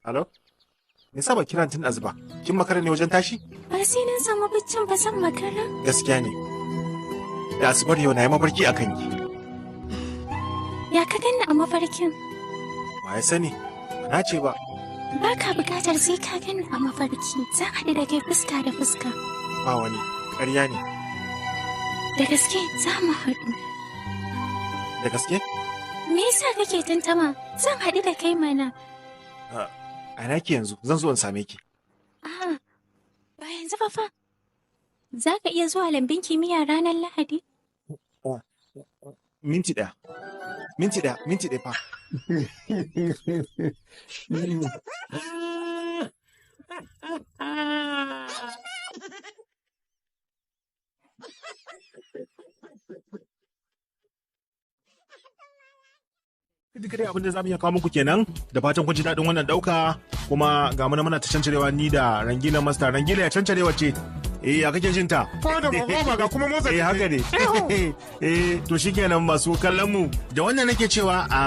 Alo? Me yasa ba kiran tun azuba? Kin makara ne wajen tashi? Ba sai na samu baccin ba zan makara. Gaskiya ne. Da asubar yau na yi mafarki a kanki. Ya ka ganni a mafarkin? Wa ya sani? Ba na ce ba. Ba ka bukatar sai ka ganni a mafarki. Zan haɗu da kai fuska da fuska. Ba wani. Ƙarya ne. Da gaske za mu haɗu. Da gaske? Me yasa kake tantama? Zan haɗu da kai mana. A ina ki yanzu? Zan zo in same ki. A'a, ba yanzu ba fa. Za ka iya zuwa lambun kimiyya ranar Lahadi? Minti ɗaya. Minti ɗaya, minti ɗaya fa. Duka dai abin da za mu iya kawo muku kenan, da fatan kun ji daɗin wannan ɗauka, kuma ga mu muna ta cancarewa ni da Rangila Master. Rangila ya cancarewa ce. Eh, ya kake jin ta? Ko da goma ga kuma motsa. Eh, haka ne. Eh, to shikenan masu kallon mu. Da wannan nake cewa a